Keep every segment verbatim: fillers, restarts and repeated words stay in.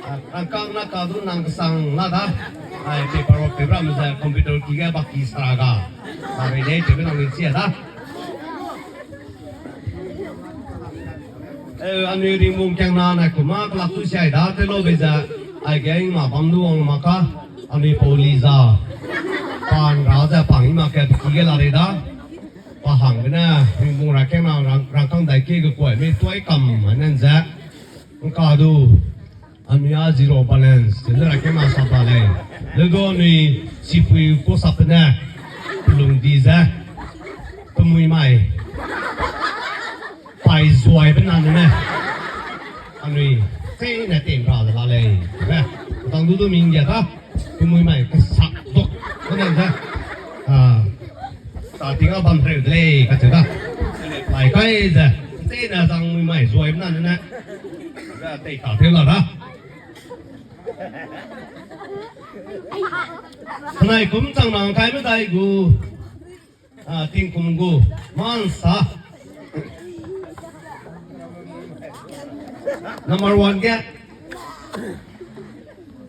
Rangkâng na ka du nang kesang la da. Ai, paper work te bram ze computer ki ge baki sara ga. Ba rei lei, tebe nang ni chia da. Eh, anui ringbung kiang na nai kuma kelak tu siai da, te lo be ze, ai ge ing ma bam du wang ma ka, anui pau li za. Pan ra ze pang i ma ke ki ge la rei da. Pa hang gene, ringbung ra kiang na rang, rangkâng dai ke ge kuai me tuai kam, anen ze. Ngka du. Anui a zero balance, tene ra kena sap ba lei. Lego anui sipui ko sap ne, pelung di ze, pemui mai. Pai zuai be nane ne. Anui, tene ten ra de la lei. Be, tang du du ming ge ta, pemui mai, kesak dok, ko ne ze. Ah, ta ting a bam reu de lei, kacheu da. Pai kai ze, tene zang mui mai zuai be nane ne. Za tei ta teu la da. Nai kum chang nang kai medai gu. Ah, tingkum gu. Man sa. Number one ge.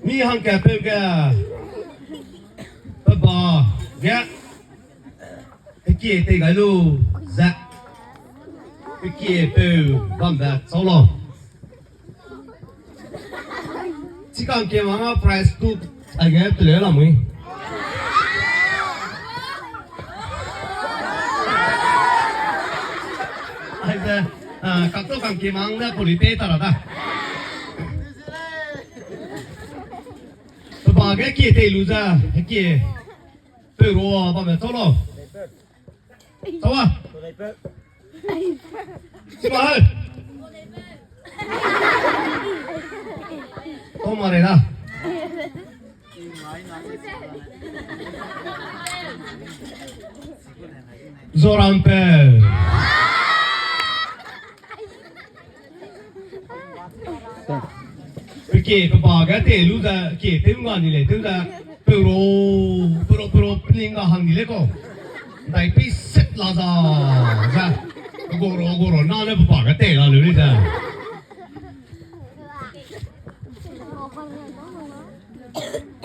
Mi hangka peu ge. Pe ba ge. Hekie tei gai lu ze. Hekie peu bambe chau lau. Chikang ke manga price tu aige tele la mui. Aige, ah, kak to kang ke mang ne poli pe ta ra da. Pe ba ge kie tei lu ze, hekie. Peu ro bambe chau lau. Chau a? Chi ma hai. Tau ma rei da. Zoram peu. Pe kie pe ba ge tei lu ze, kie tei nga ni lei teu ze, peu ro, peu ro, peu ro, peling ga hang ni lei kau. Ndai pei set la za, za. Goro, goro, na ne pe ba ge tei la lu lei ze.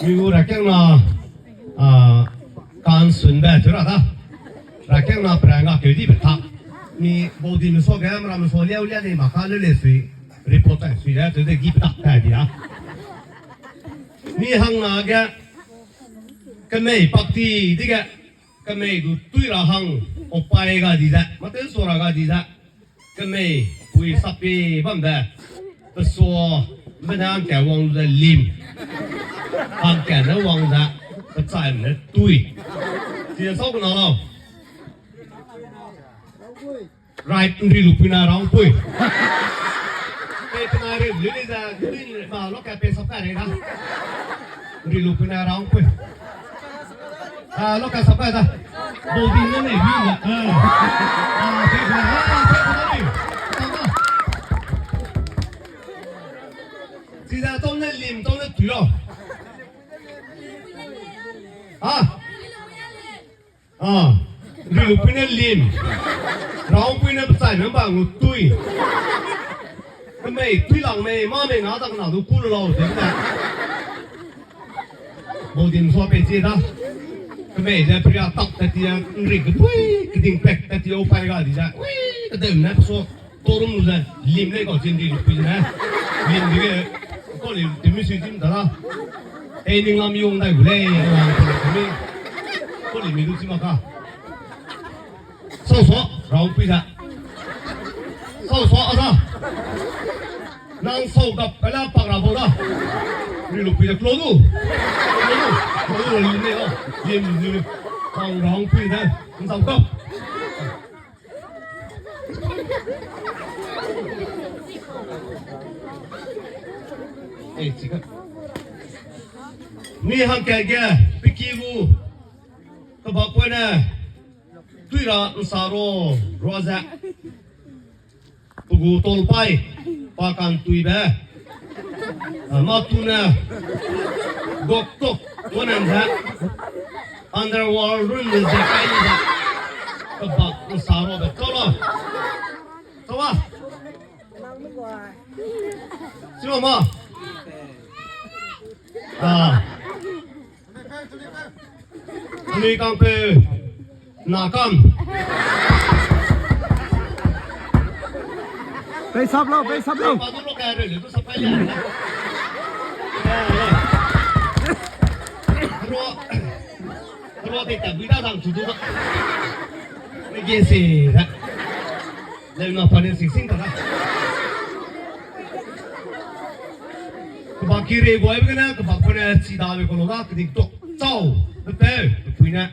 Mi gu rakiang na, ah, kan sun be, chu ra da. Rakiang na pra nga keu di be tak. Mi bau di me so ge, mra me so liau lia nei ma ka le le sui. Report tai sui le, chu de gi tak tai di da. Mi hang na ge, kemei pak ti di ge, kemei du tui ra hang, opai ga di da, mate so ra ga di da. Kemei, pui sapi bambe, pe sua, mbe ne hangka wang ze lim. Hangka ne wang ze, pe chai ne tui. Chi sau kena lau. Right, nri lu pui na rang pui. Pe pena ri lu ni ze, nri ma lo ka pe sap ka re na. Nri lu pui na rang pui. Ah, lo ka sap ka da. Bau di ne ne ri na. Ah. Ah, pe pena, ah, pe pena ri. Tau na. Chi da tau ne lim, tau ne tui lo. Ah. Ah, nri lu pui ne lim. Rau pui ne pechai ne ba ngu tui. Kemei tui lang mei, ma mei na tak na du ku lu lau de ne. Bau dim sua pe chi da. Kemei ze pria tak ta ti a, nri ke pui, keding pek ta ti a, opai ga di da. Ui, kedem ne so. Torum lu ze, lim lei kau chin di lu pui ne. Lim di ge, kau lim temi sui tim ta la. Ei, ning lam yong dai gu lei, lam temi. Kau lim mi lu chi ma ka. Sau sau, rau pui da. Sau sau, a da. Nang sau gap, ka la pak ra bau da. Ri lu pui da, klo du. Klo du. Klo du, lim lei kau. Lim, lim, lim. Kang rau pui da. Nang sau gap. Ei, chika. Mi hangka ge, piki gu, kebak poi ne, tui ra nsa ro, ro ze. Pe gu tol pai, pa kan tui be. Ah, ma tu ne, gok tok, wan an ze. Underworld run ne ze kai ne ze. Kebak nsa ro be, tau lo. Tau a? Sima ma? Ah. Anui kangpeu, na kam. Pei sap lau, pei sap lau. Pei sap lau. Rua, rua de ta bui da dang chu du ba. Ne ge se da. Leu na pa ne sing sing ta da. Kebak ki re guai be gene, kebak pa ne chi da be kolo da, kedik tok. Chau, pe peu, pe pui ne.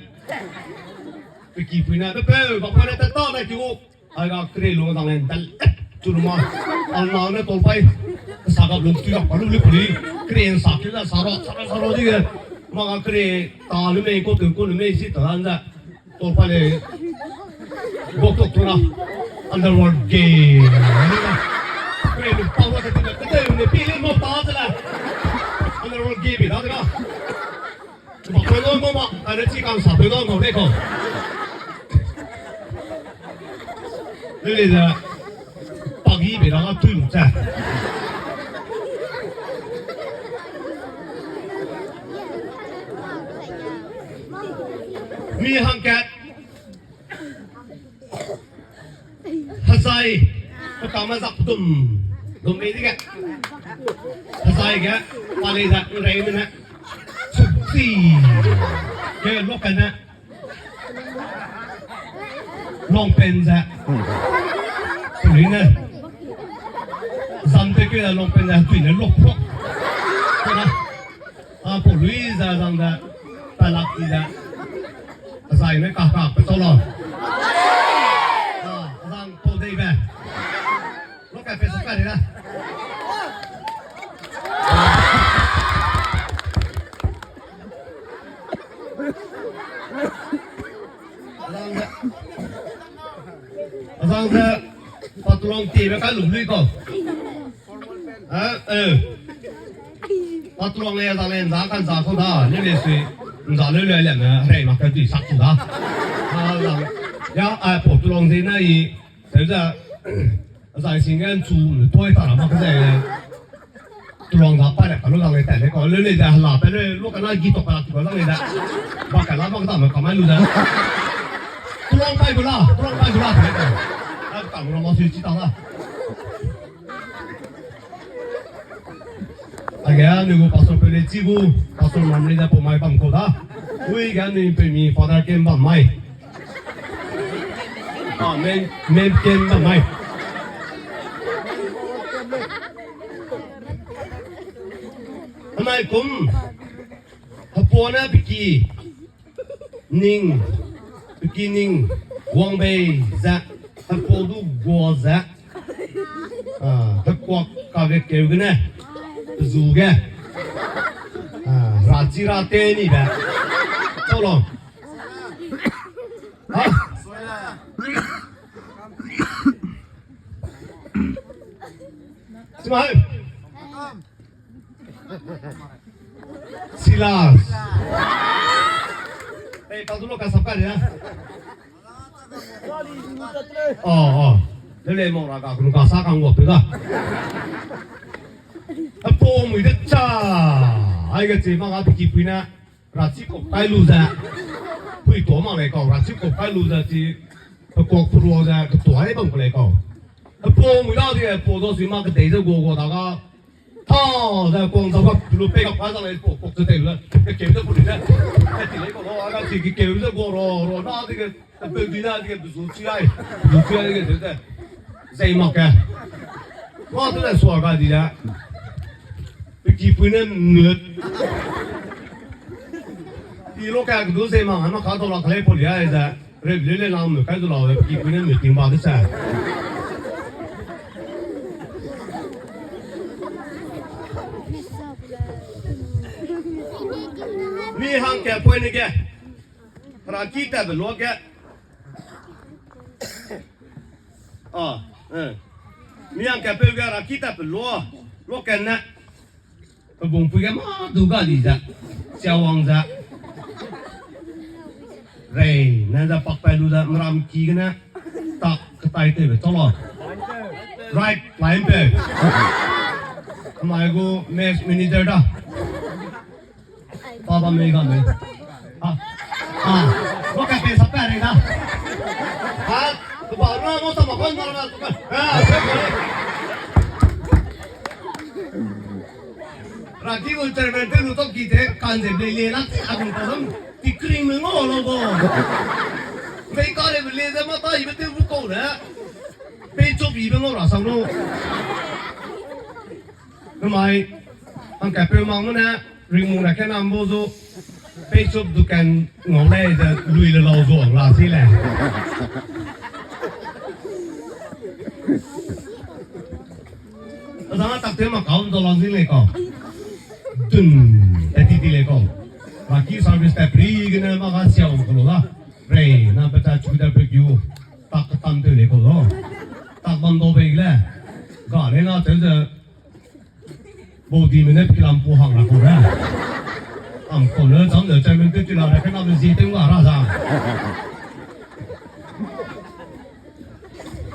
Pe ki pui ne, pe peu, bak pa ne ta ta na ki u. Ai ga kere lu dang le, dal, eh, chu lu ma. Al na ne tol pai. Sa ga lu tu ga pa lu lu pui. Kere sa ki da sa ro, sa ro, sa ro di ge. Ma ga kere ta lu me ko tu ko lu me si ta dan da. Tol pa le. Bok tok tu na. Underworld gay. Kere lu pa wa ta tu ka te ne pi le mo ta da la. Underworld gay bi da da. Bak pe lo mo ma, a ne chi kang sa pe lo mo ne ko. Leu le da, pagi be da ga tui lu cha. Mi hangkat. Hezai, pe kame zak dum, dum mei dige. Hezai ge, pa lei ze, nrei mene. Sukti. Ke lok kane. Longpen ze. Pelui ne. Zam te ke longpen ze, tui ne lok pok. Kena. A, pelui ze zang de, pelak ti de. Zai ne ka ka pe tau lau. A, zang pau dei be. Lo ka pe so ka de da. Zang de. Zang de. Patulong ti be ka lum lui ko. A, eh. Patulong le, zang le, nza kan za ko da, ne le sui, nza le le le ne, rei mak ka dui sak tu da. A, zang. Ya, a, patulong de na i, se za, zai sing ngan chu, ne toi ta ra mak ka zai le. Tulong za pa le, ka lu zang le, ta le ko, le le za, la, ta le, lu ka na gi to ka la, tu ka zang le da. Ba ka la, ba ka ta, ma ka mai lu da. Tulong pai bu la, tulong pai bu la, ta le ko. A, ka lu ma sui chi ta da. Age anui gu pastor peu le chi gu, pastor mam le da pau mai bam kau da. Ui ge anui pe mi Father Kem bam mai. A, men, men Kem bam mai. Anai kum, hepua ne peki. Ning, peki ning, wang bei ze, hepau du gua ze, a, hekuak ka ge keu gene, pezu ge, a, ra chi ra te ni be. Chau lo. Ha? Simai. Silas. Ei, tau du lo ka sap ka ria. Oh, oh. Lele mo ra ka, kunu ka sa kang wa pe da. Apo mui de cha. Ai ga chi ma ga piki pui na. Ra chi ko kai lu ze. Pui to ma le kau, ra chi ko kai lu ze chi. Pe kok pe ruo ze, ke tuai bam ku le kau. Apo mui da di, apo do si ma ke dei ze guo guo da ga. Ta, ze kuang zau ga, lu pei ga pa zang le, pok, pok ze tei lu le, ke keu ze ku lu le, ke ti le ko lo, a ga chi ke keu ze guo ro, ro, na di ke, pe di na di ke, bu zu chi ai, bu zu chi ai di ke, ze, zei mak ke. Wa tu le sua ga di le. Pe ki pui ne nut. Ti lo ka ke du zei mak, na ka to la ka le po li ai ze. Review le lam kai zu lau, ki pui ne meeting ba de sa. Mi hang ke pui ne ke. Ra ki ta be lo ke. Ah, eh. Mi hang ke peu ke ra ki ta be lo. Lo ke ne. Pe bung pui ge mâ du ga di ze, siawang ze. Rei, ne ze pak pai lu ze, meram ki gene, tak ketai tewbe chau la. Right, line peu. Mai gu mess manager da. Pa ba mei ga mei. Ah. Ah. Mo ka pe sa pa re da. Ah. Ku ba ra mo sa ma kon na na. Ah. Raki gun chairman te lu tok ki te kan ze ble le la ti a gun ta dam ti kring me ngo lo go. Mei ka le ble ze ma ta ibe te bu kau le. Pei chop ibe ngo ra sang lo. Namai, ang ka pe mang mo ne, ring mung ra ke nam bo zo. Pei chop dukan ngau le ze lui le lau zo ang la si le. Azang tak te ma kau do lang zin le kau. Dun, te ti ti le kau. Raki service te pri gene ma ga siau ko lo da. Rei, na pe ta chu da pe kiu. Tak tam te le kau lo. Tak bam do be le. Ga le na te ze. Body me ne pilam pu hang ra kau le. Am kau le, cham le, chairman te ti la ra ke na be zi te nga ra za.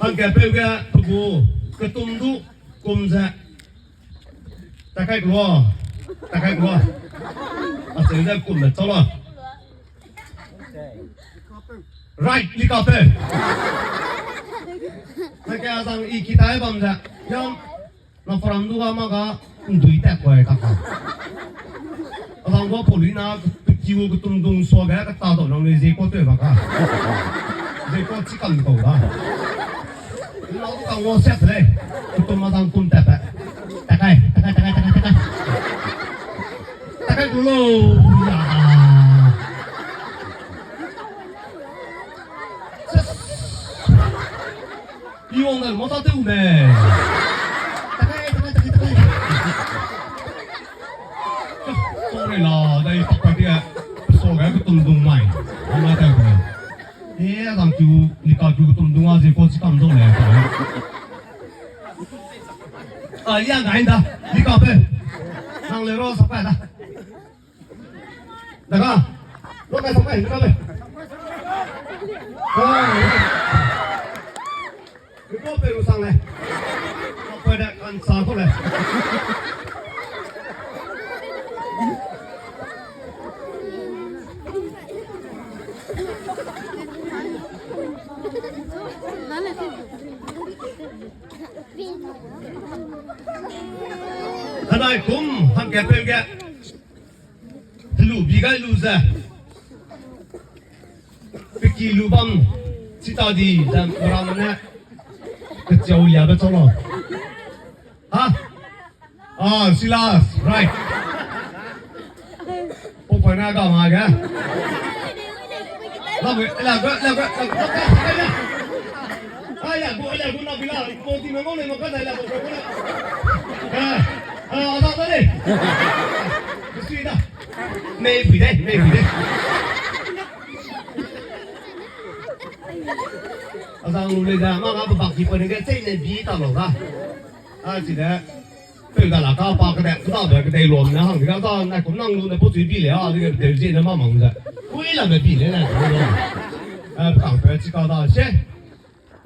Hangke peu ge, pe gu, ketum du, kum ze. Takai klo, takai klo. A se ze kum ze, chau lo. Right, lika peu. Hangke azang i kitai bam ze. Yam. Na faram du ga ma ga ndui tat kuai kaka. Abang gua poli na kiu ketum dung sua ga kata dau nang le ze ko teu ba ka. Ze ko chi kam kau ga. Na du ka ngua siak le. Ketum ma dang kum tat ba. Takai, takai, takai, takai, takai. Takai du lo. Ya. Ses. Iwang dan mata tew ne. Takai, takai, takai, takai. Sorry la, dai tak pa dia. So ga ketum dung mai. Ama tew ne. E, dang kiu, lika kiu ketum dung a zi ko chi kam do ne. A, ya ngai da. Lika peu. Nang le ro sa pa da. Daga. Lo kai, lo kai, lo kai. Ah. Lo pe lu sang le. Lo kai da kan sa ko le. Hanai kum hangke peu ge. Helu bi gai lu ze. Peki lu bam chita di ze meram ne. Kecheu liabe chau lo. Ha? Ah, Silas, right. Pau pa na ga ma ga. Lagu, lagu, lagu, lagu, lagu. Ai, lagu, lagu, lagu, lagu. Pau ti me ngau le ma ka dai lagu, lagu, lagu. Ah, ah, ada, ada le. Sui da. Mei bui de, mei bui de. Azang lu le da, ma ga ba bak ki pa ne ga chei ne bi ta lo ga. A chi de. Peu da la ka pa kede, keda be kede lom ne hang, keda da nai kum nang lu ne po chui bi le, a, de kede zi ne ma mang de. Kui la me bi le ne, a, kang pe chi ka da se.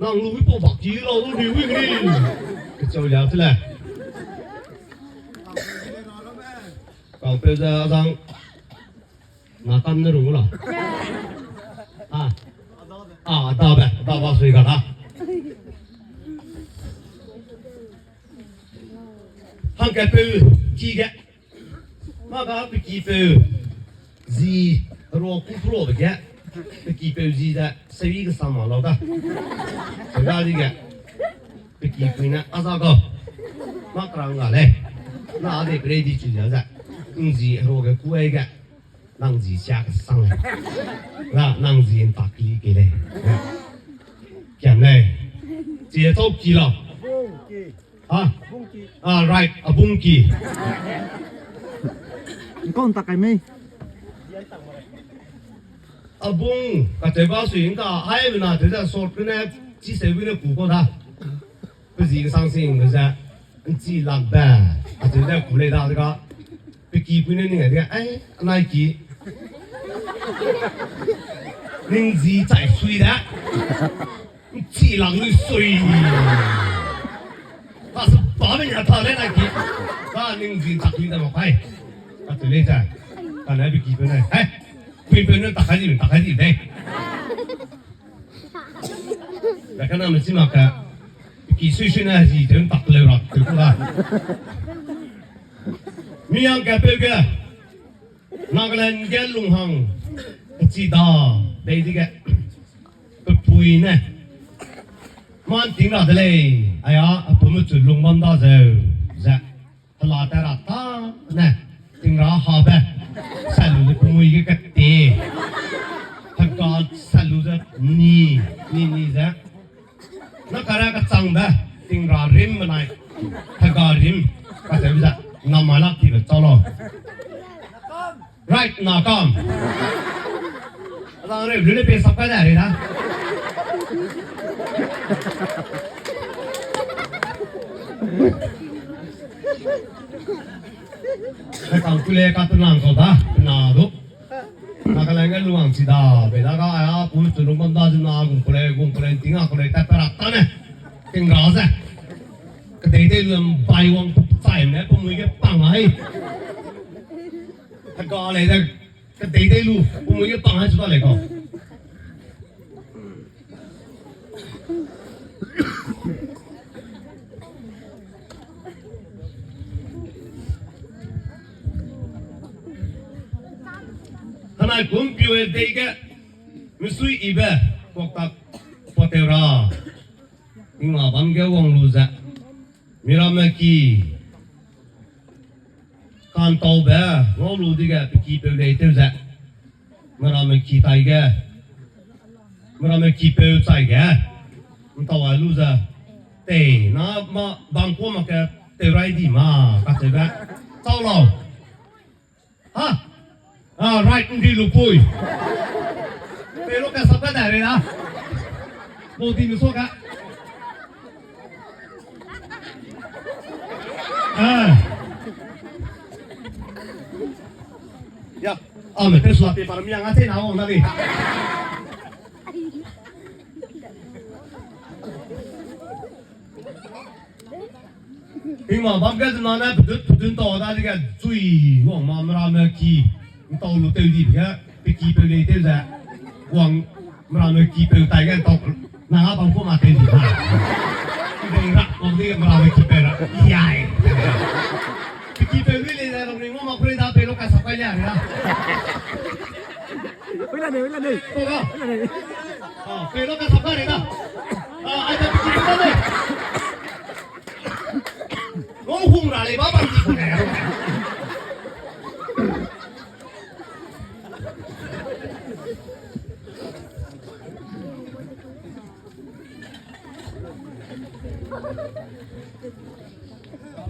Nang lu wi po bak ki la lu ni wi ni. Kecheu lia te le. Kang pe za zang. Na kam ne rung la. A. A, da be, da ba sui ga da. Hangke peu ki ge. Ma ga pe ki peu. Zi ro ku pro be ge. Pe ki peu zi de, sewi ge sama lo da. Sewi di ge. Pe ki pui ne, a za ga. Ma krang ga le. Na de ready chu za za. Zi ro ge ku ai ge. Nang zi sia kesang le. Ra nang zi ntak li ke le. Kiam le. Zi tau ki la. Ha? Ah, right, abung ki. Kau ntak kai mei. Abung, ka te ba sui nka, ai bena te za sort ne, chi se bena ku ko da. Pe zi kesang sing be ze, nchi lak be, a te ze ku le da de ga, pe ki pui ne ning de ga, ai, anai ki. Ning zi chai sui da. Nchi lak lui sui. Ka se pa me nya ta le anai ki. Ka ning zi chak li da ma kai. Ka te le chai. Kane pe ki peu ne, hai, pui peu ne tak kai di, tak kai di dei. Ra kana me chi mak ka, pe ki sui sui ne zi tew tak leu ra tew ku da. Mi hangkapeu ge, Nagaland ge lunghang, chi da, dei dige, pe pui ne, man ting ra de lei, aia, a pu me chu lung bam da zeu, ze. Hela ta ra ta ne, ting ra habe, salu ze pemui ge kete. Hega salu ze ni, ni, ni ze. Na kara kachangbe, ting ra rim benai. Hega rim, kacheube ze, na malak tibe chau lau. Right, na kam. Azang re, lu ne pe sap kai da re da. Hekang kule ka tenang kau da, na du. Na ka lenge luang chi da, be da ga, a, pu chu lu bam da, zina, gung kule, gung kule, ting a kule, ta pera ta ne. Ting ra ze. Kedei dei lu bai wang chai ne, pemui ge pang ai. Hega lei de, kedei dei lu, pemui ge pang ai chu da lei kau. Hanai kum piu e dei ge, misui ibe, kuak tak, kuak teu ra. Tingna bam ge wang lu ze, miramme ki, kantaube, ngau lu dige, pe ki peu lei tew ze, miramme ki tai ge, miramme ki peu chai ge, ntau ai lu ze, tei, na ma, bam kuâ mak ge, teu rai di ma, kacheube, chau lau. Ha? Ah, right, ndi lu pui. Pe lu ka sap ka da re na. Mo di lu so ka. Ah. Ya, a me te sua pe par mi ang a te na wang na ni. Tingma bam ge zena ne pedut pedun tau da dige chui wang ma meramme ki ntau lu tew di ge pe ki peu lei tew ze wang meramme ki peu tai ge ntau na bam ku ma tew di na. Dei rak wang di meramme ki peu ra. Yai. Pe ki peu lui lei ze rong ring ma ma pui da pe lu ka sap kai lia ria. Ui la nei, ui la nei. Ko ga. Ui la nei. Ah, pe lu ka sap kai ria. Ah, ai ta pe ki peu da lei. Ngau hung ra lei ba bam di ku ne.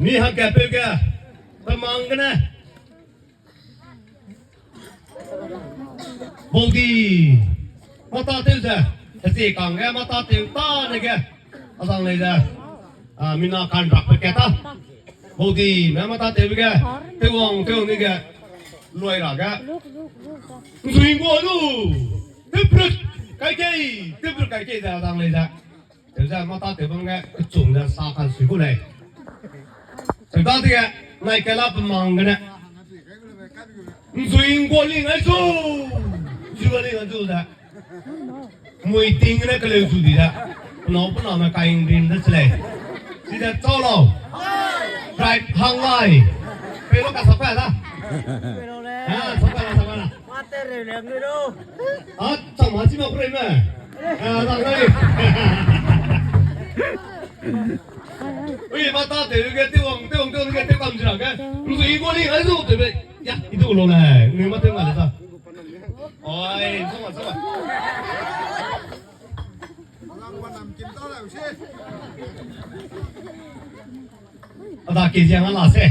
Mi hangkapeu ge, pe mang gene. Bau di. Mata tew ze. Hezi kangge mata tew ta ne ge. Azang lei ze. A, mina kan rak pe kat ta. Bau di, me mata tew ge. Tew wang, tew wang ni ge. Luai ra ge. Nzui ngua lu. Tew brut. Kai kei. Tew brut kai kei ze azang lei ze. Tew ze mata tew bam ge, kechum ze sa kan sui gu lei. Tew da dige, nai kela pe mang gene. Nzui ngua ling ai zu. Zu ling ai zu ze. Mui ting gene keleu zu di ze. Penau pename kai ring de che lei. Chi ze chau lau. Right hang lai. Pe lu ka sap kai da. Ah, sap kai la, sap kai la. A, chang ma chi ma ku rei me. A, rang rei. Ui, mata tew ge, tew wang, tew wang, tew wang ge, tew kam chi ra ge. Nzui ngua ling ai zu tew be. Ya, i du lo le. Nui ma tew ma le ta. Oi, so ma, so ma. A da ke ziang a la se.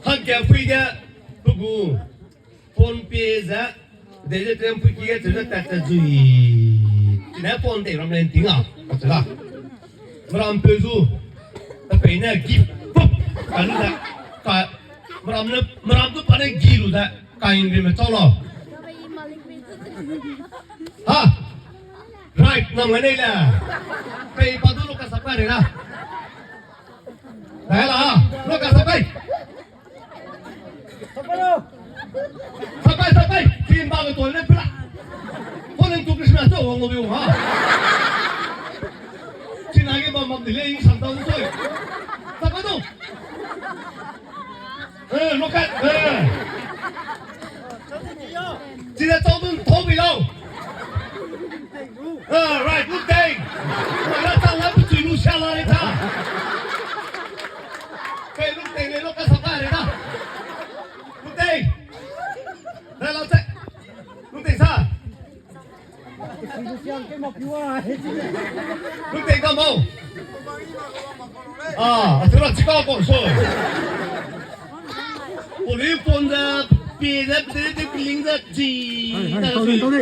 Hangkapui ge, pe gu, PhonePe ze, de ze tem pui ki ge, ze tat tat zui. Chine phone tei ram len ting a, ka che da. Meram peu zu, ta pei ne gift, pup, ka lu da, ka, meram ne, meram du pa ne gi lu da. Kain ri me chau lau. Ha? Right, nang ne le. Pei pa du lu ka sap ka re na. Hai la, lo ka sapai. Sapai, sapai, tin ba ke tuan le pela. Ko len tu Christmas to wang lo bi wang ha. China ge ba mak di le ing sang tau toi. Sapai to. Eh, look at, eh. China tau dun tau bi lau. Eh, right, look dei. Wala tau la bu chui lu sia la le ta. Kai look dei le look at sapai le ta. Look dei. Ra lau te. Look dei sa. Lu tei da mau. Ah, a tura chika ko so. Poli pon da, pi da, pi da, pi ling da, ji. Hai, hai, da, tau di, ji. Tau di.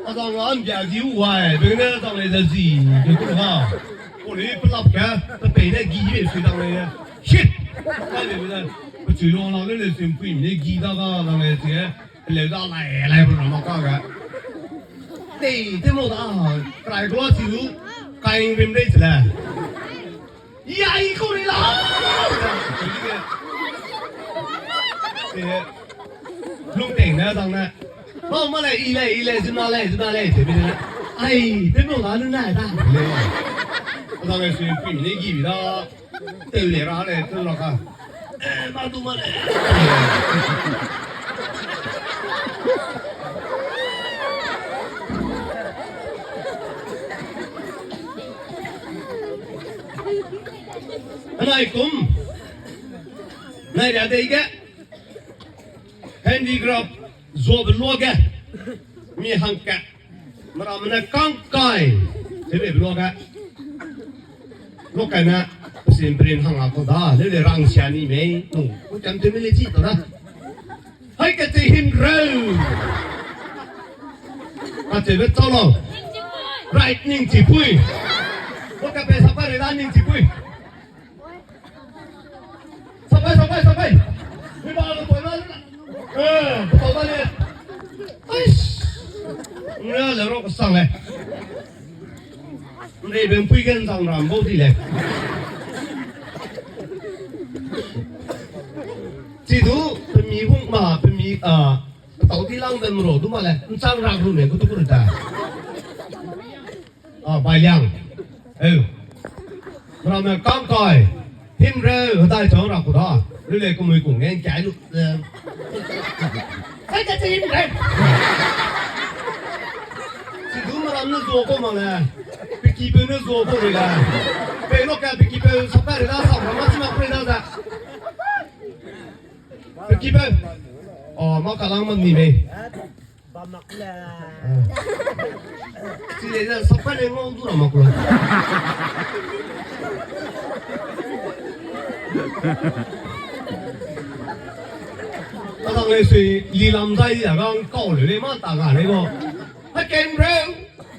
A dang an bia di wai, be ne dang le da ji. Be ku ha. Poli pelap ka, pe pei da gi be sui dang le. Shit. Kai le da. Pe chui lo la le le sim pui ne gi da ga dang le ji. Leu da lai, lai bu na ma ka ga. Tei, tei mo da, krai klo si lu, kai rim rei chile. Ya, i ko ri la. Te, lung teng na dang na. Ma, ma le, i le, i le, zina le, zina le, te bi le. Ai, tei mo da, lu na da. Le. Dang le si, pi ne gi bi da. Teu le ra le, teu ra ka. Eh, ma du ma le. Anai kum. Nai ra dei ge. Handicraft, zuabe luage. Mi hangkat. Meramme ne kangkai, tewbe luage. Luage ne, pesin perin hang a kau da, leu le rang sia ni mei, nung, ku cham tewme le chi tau da. Hai ka che him reu. Ka che be chau lau. Right, ning chi pui. Luage pe sa pa re da ning chi pui. Sapai, sapai, sapai. Ni ba lo toi na. Eh, toi ba le. Ais. Nga le ro sang le. Nei bem pui gen sang ram bau di le. Chi du, pemi hung ma, pemi, ah, tau di lang bem ro du ma le. Nsang rak ru ne, ku tu ku ta. Ah, bai liang. Eu. Meramme kangkai. Him reu, hedai chang ra ku da. Lu le kumui kung ngen kai lu. Eh. Sai ka che him reu. Si du meram ne zuo ko ma le. Piki peu ne zuo ko le. Pe lo ka piki peu sa ka re da sa ma si ma pre da da. Piki peu. Oh, ma ka lang ma ni mei. Ba mak le. Chi le ne, sap kai le ngau du ra mak le. Ka dang le sui, li lam zai ya gang kau le le ma ta ga le go. A kem reu,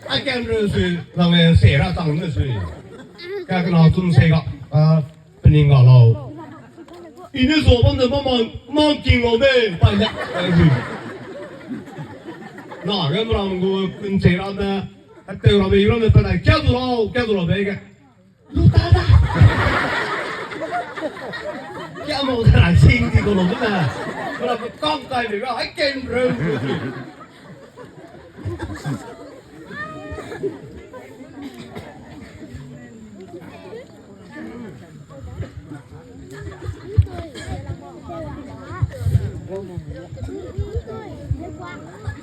a kem reu sui, dang le se ra tang le sui. Ka kena tum se ga, a, Pening ga lau. I ne zuo bam ze bam mang, mang king lau be, pai le. Na ge merang gu kun che ra de, a teu ra be, i ra de, pa dai, kia du lau, kia du lau be ge. Lu ta da. Kia mau da ra sing di ko lau de. Merang gu kang kai de ga, ai ken reu.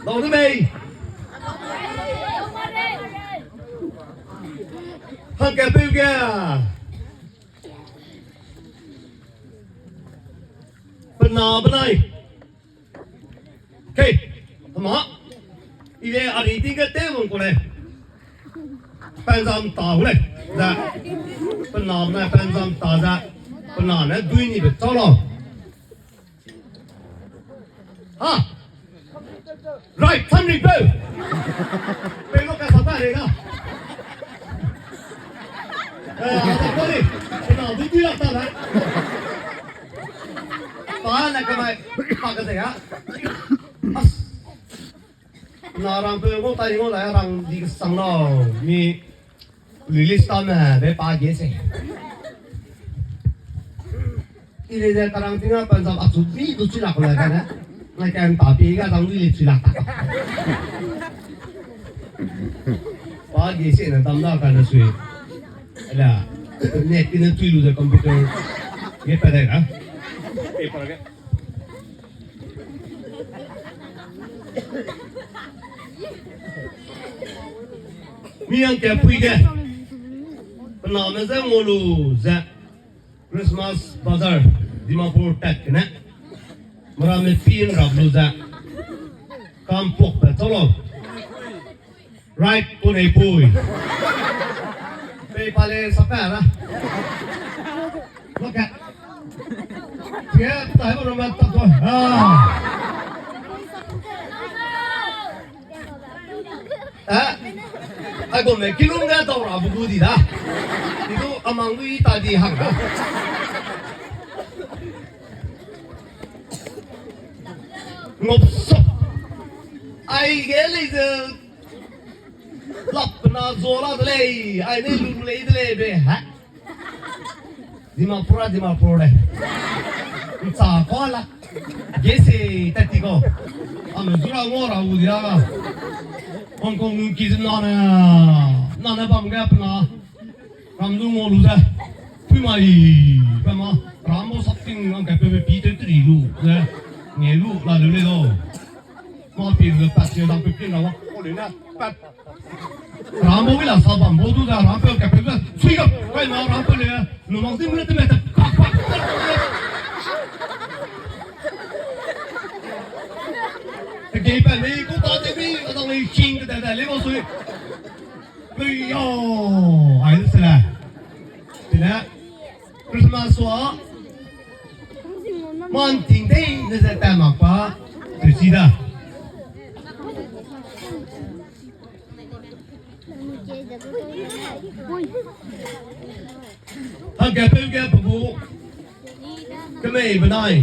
Lau de mei. Hangkatpeu ge. Pe na benai. Kei, hema, i le a ri ting ge tew wang ku lei. Panzam ta hu lei, za. Pe na benai panzam ta za. Pe na ne dui ni be chau lau. Ha? Right, sam ri peu. Pe lo ka sa ta re na. Eh, a ta ko ni. Pe na dui dui la ta na. Pa na ka mai, pa ka zai a. As. Na rang pe ngau tai ngau lai rang di kesang lau. Mi lili sta me be pa ge se. Ile ze karang ting a Punjab achu mi du chui lak le kane. Ngai kan ta pi ga dang le chui lak ta. Pa ge se na dam da kane sui. Ala, net ki ne chui lu ze computer. Ge pa dai ga. Paper ge. Mi hangkatpui ge. Pe name ze ngau lu ze. Christmas Bazaar, Dimapur tat kene. Meramme pin rap lu ze. Kampok pe chau lau. Right, pun ei pui. Pei pa le sa pa ra. Look at. Tie, tai ba ram ta to. Ah. Eh? Ai gum ne kilung ne dau ra bu gu di da. Ni du amang du i ta di hang da. Ngop sop. Ai ge lei ze lap na zo la de lei. Ai ne lu lei de lei be, ha? Dimapur a, Dimapur le. Ncha ko la. Gese tati ko. Ame zura ngo ra u dia. Hong Kong nun ki zin na ne. Na ne bam ge pe na. Ram lu ngo lu ze. Pui mai. Pe ma. Ram mo something ang ke pe pe pi te tri lu ze. Nge lu la lu le lo. Ma pi lu pat se dang pe pi na wa. Ko le na. Pat. Rambo wi la sa bambo du da rambo ka pe da. Sui ga, kai na rambo le. No mang dim le te me te. Pak, pak. Te gei pa me ko ta te mi, ka dang le king te da le mo sui. Lui yo, ai se la. Te na. Christmas wa. Man ting dei ne ze ta mak pa. Te si da. Hangge peu ge pe gu. Kemei benai.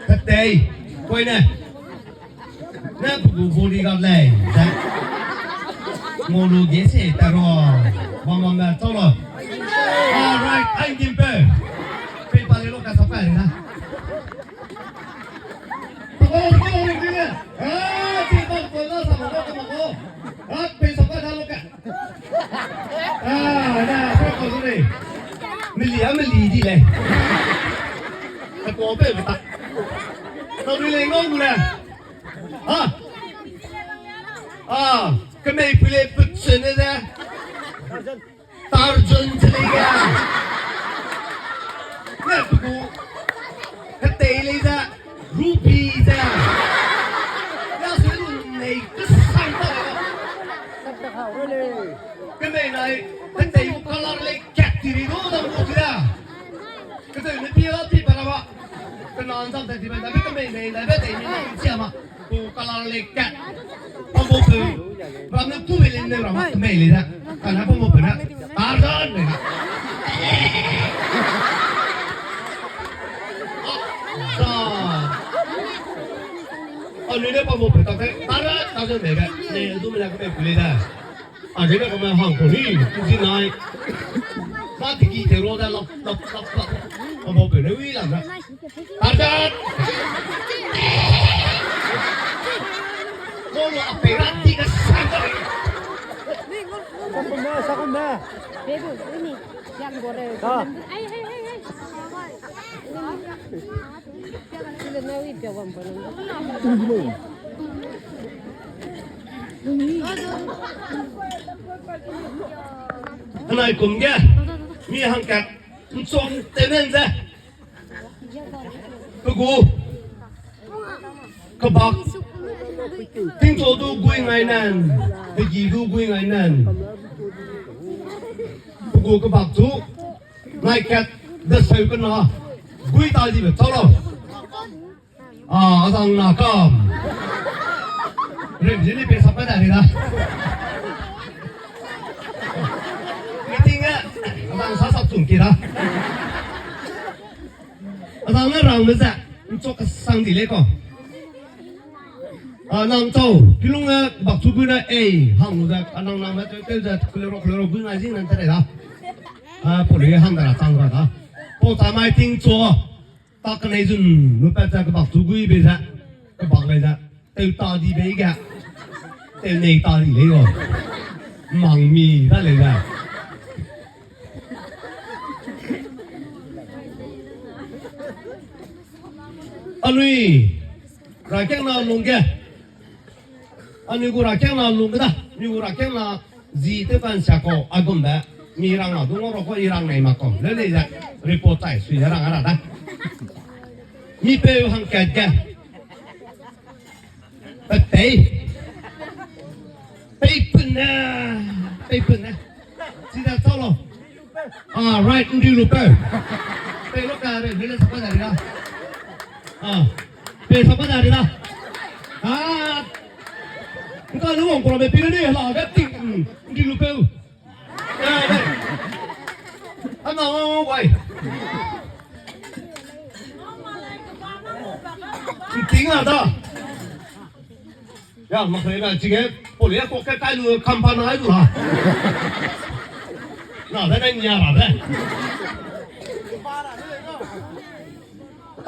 Katei. Koi ne. Ne pe gu bodyguard lei. Ze. Ngau lu ge se ta ro. Bam bam ne chau lo. Alright, ai dim peu. Pe pa le lo ka sa pa le na. Meli a meli di lei. Ka ko pe ta. Tau ni lei ngau gu le. Ha. Ah, kemei pui le put se ne de. Tarzan ze lei ga. Ne pe gu. Ketei lei ze. Ruby ze. Ya se lu nei kesang ta. Kemei nai. Ketei gu color lei kat ti ri du dam gu ti da. Ketei ne pi la pi pa la ba. Kena nzam ta ti ba da be kemei nei da be tei ni na sia ma. Ku color le kat. Pambo pe. Ram ne ku be le ne ram mei le da. Kana pambo pe na. Tarzan ne na. Da. Anu ne pambo pe ta te. Tarzan, Tarzan ne ga. Ne du me na ku be ku le da. A, dena kame hang ko ni, ku zi nai. Ma tiki te ro da lap, lap, lap, lap. Pambo pe ne wi lam na. Tarzan! Mo lo a pe ra di ka sa ko ni. Sa ko na, sa ko na. Bebu, ini, yang gore. Ah. Ai, ai, ai, ai. Anai kum ge, mi hangkat, nchong tenen ze. Pe gu, kebak, tingcho du gui ngai nan, pegi du gui ngai nan. Pe gu kebak chu, nai kat, de seu kena, gui ta dibe, chau lau. Ah, azang na kam. Rem zini pe sap ka da ni da. Meeting a, azang sa sap chung ki da. Azang ne rang me ze, nchok kesang di le ko. Ah, nang chau, kilung ne bak chu gui na, eh, hang lu ze, ah, nang nang me teu teu ze, kule ro, kule ro, gui ngai zing nan te le da. Ah, poli hang da ra chang ra da. Pau cha mai ting chua. Ta kenei zun, lu pat ze kebak chu gui bei ze. Kebak lei ze. Tew ta di bei ge. Tew nei ta di lei o. Mang mi da lei ze. Anui, rakiangna lungge. Anui gu rakiangna lungge da. Mi gu rakiangna zi tew kan sia kau, a gum be. Mi rang a dung ro ko i rang nei mak kau. Le lei ze. Report tai, sui ze rang a ra da. Mi peu hangkat ge. Pe pei. Pei pun ne. Pei pun ne. Sida chau lo. Ah, right, ndi lu peu. Pei lo ka re, re sa pa da re da. Ah. Pei sa pa da re da. Ah. Nka lu wang kura me pei ne la ga ting. Ndi lu peu. Ah, ne. Ana wai. Ting a da. Ya, mak lei na, chige, poli ya, kok ke kai lu, kam pa na ai lu ha. Na, da nai nia ra de.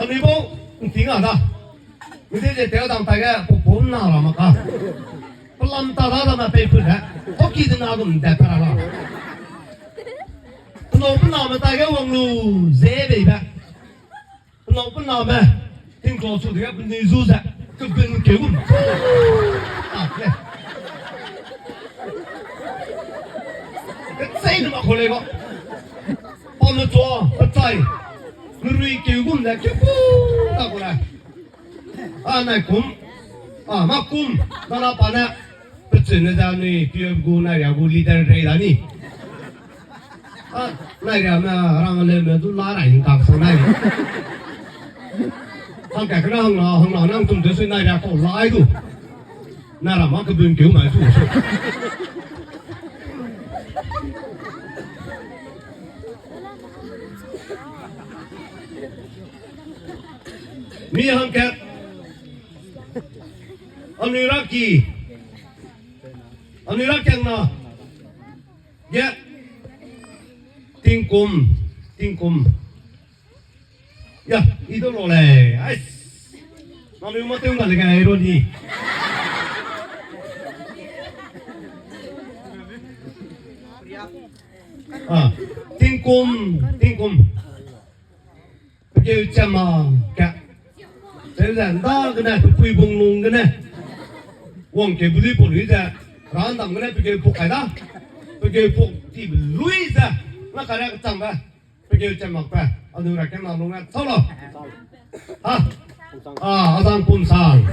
Anui bo, nting a da. Mi de je teu dang tai ge, pu pu na ra mak ka. Pelam ta da da na pei pu de. Hoki de na dum de ta ra la. Penau pena me tai ge wang lu, ze bei be. Penau pename, tingkau chu de penui zu ze, kebun keu gum. Ah, le. Kechei ne ma ko le go. Pau ne chua, pechai. Merui keu gum le, keu pu, ta ko le. A, nai kum. A, ma kum. Na na pa ne. Pechene da ni, P F gu nai ria gu leader rei da ni. A, nai ria me, rang le me du la rai ni kak sang nai. Hang ka kena hang na, hang na nang tum de sui nai ria kau lai du. Na ra ma kebun keu mai du sui. Mi hangkat. Anui raki. Anui rakiangna. Ge. Tingkum. Tingkum. Ya, i du lo lei. Ais. Anui ma tew na le ga ro di. Ah, tingkum, tingkum. Pekeu chama ka. Teu ze nda gene, pepui bung lung gene. Wangkeu belui pau lui ze, randam gene pekeu puk kai da. Pekeu puk ti belui ze, na kare kechangbe. Pekeu chamak pe, anui rakiangna lung ne, chau lo. Ha? Ah, azang pum sang.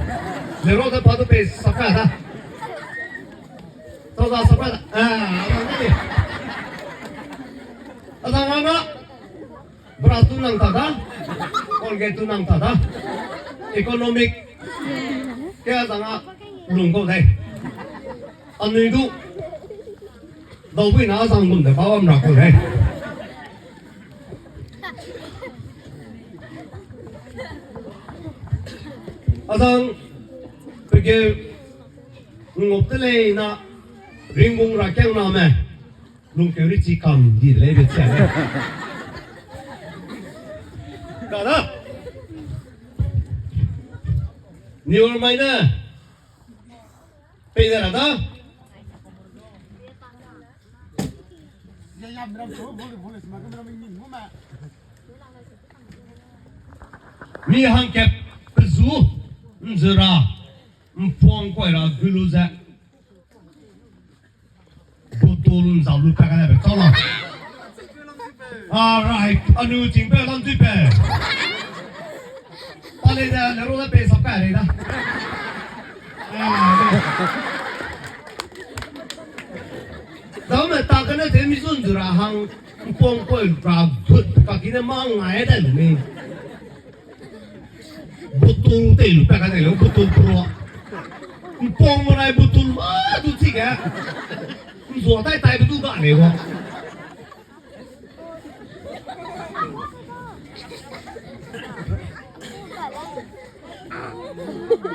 Le ro de pa du pe sap kai da. Chau da sap kai da. Ah, azang ni. Azang a na. Brush tu nang ta da. Colgate tu nang ta da. Economic. Ke azang a lung kau dei. Anui du. Dau bui na azang gum de bau am ra kau dei. Azang pekeu ngop te lei na ringbung rakiangname. Lungkeu ri chi kam di de lei be chia lei. Ka da. Niur mai ne. Pei da ra da. Mi hangkat pezu, nzera, mpuang kuai ra gulu ze. Bottle nzau lu pa ka ne be, chau la. Alright, anu ching pe, lam tui pe. Pa lei da, le ro da pe sap kai lei da. Ah, da. Dau me ta ka ne te mi zun zu ra hang, mpong koi ra gut, ka ki ne ma ngai da lu mi. Bottle te lu pa ka ne lu, bottle pro. Mpong mo nai bottle ma du chi ge. Nzua tai tai be du ga lei wa.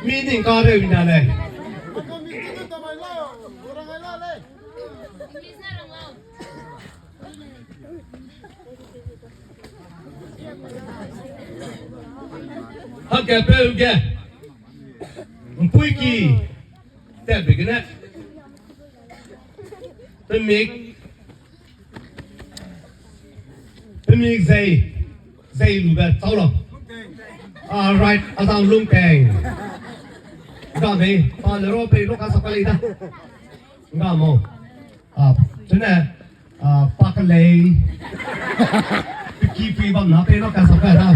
Mi ning ka reu na lei. Hangkatpeu ge, ’mpuiki tatbe gene, pe mik, pe mik zei, zei lube chau lau. A right, a zang lungteng. Ga mei, pa le ro pei lo ka sa ka lei da. Ga mau. A, chune, a, pa kelei. Pe ki pui bam na pei lo ka sa ka da.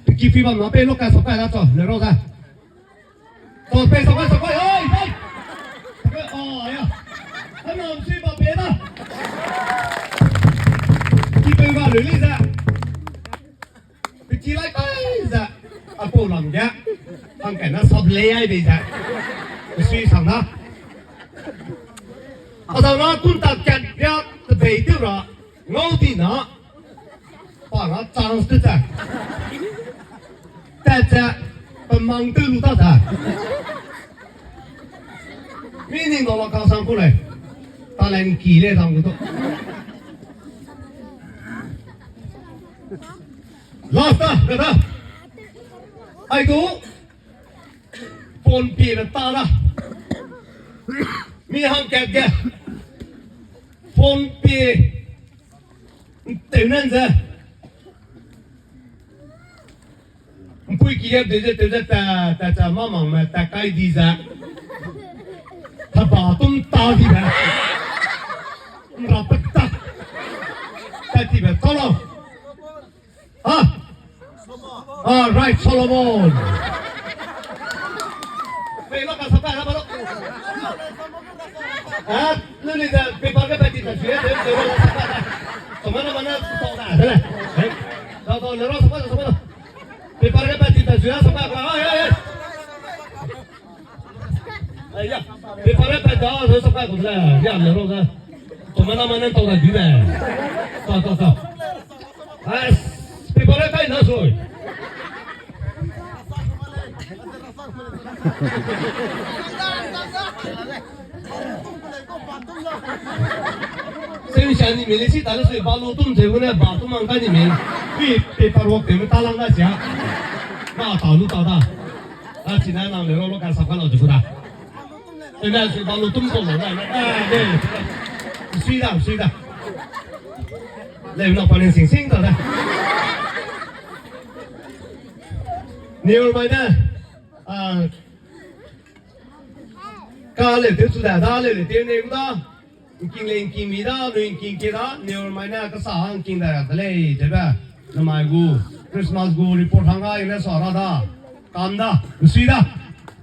Pe ki pui bam na pei lo ka sa ka da cho, le ro da. Cho, pei sa ka, sa ka, oi, oi. Sa ka, oh, ya. Hana sui ba pei da. Ki pei ga le li da. Pe ki lai kai ze, a pau lam ge, hangkatna sap lei ai bei ze, pe sui sang na. A zang na kun ta kat ria tebei tew ra, ngau di na, pa ra chance te ze. Tat ze, pe mang tew lu ta ze. Mi ning dau la ka sang ku lei. Talent ki lei sang ku tu. Last ta, kata. Ai tu. Phone pie be ta da. Mi hangkat ge. Phone pie. Tew nan ze. ’Mpui ki ge tew ze, tew ze, ta, ta, ta, mamang me, ta kai di ze. Taba tum ta di be. ’Nra pe ta. Ta di be, ta lau. Ha? Ah, right, Solomon. Pei lo ka sa ka, ha, ba lo. Ah, lu ni da, paper ke pati ta sui, de, de, de, sa ka, da. Toma na, mana, to da, de le. Eh, to, to, le ro, sa ka, sa ka. Paper ke pati ta sui, sa ka, ah, eh, eh. Ai ya, paper e pai da, so sa kai ku le, ya le ro da. Toma na mana to da di le. Ta, ta, ta. Ai, paper e kai na sui. Seusia ni mele si ta le sui, balu tum ze gu ne, ba tum mang kai ni me. Ui, paper work te me ta lang da sia. Na ta lu ta da. A, chine nang le ro lo ka sa ka lau de ku da. Ena sui balu tum ko lo da. A, de. Sui da, sui da. Le na pa nen sing sing ta da. Neu mai da. A, ka le te chu da, da le le te ne da. Ngking le ngking mi da, nui ngking ke da, neu mai na ka sa ngking da de lei, de ba. Namai gu, Christmas gu report hang ai ne sa ra da. Kam da, sui da.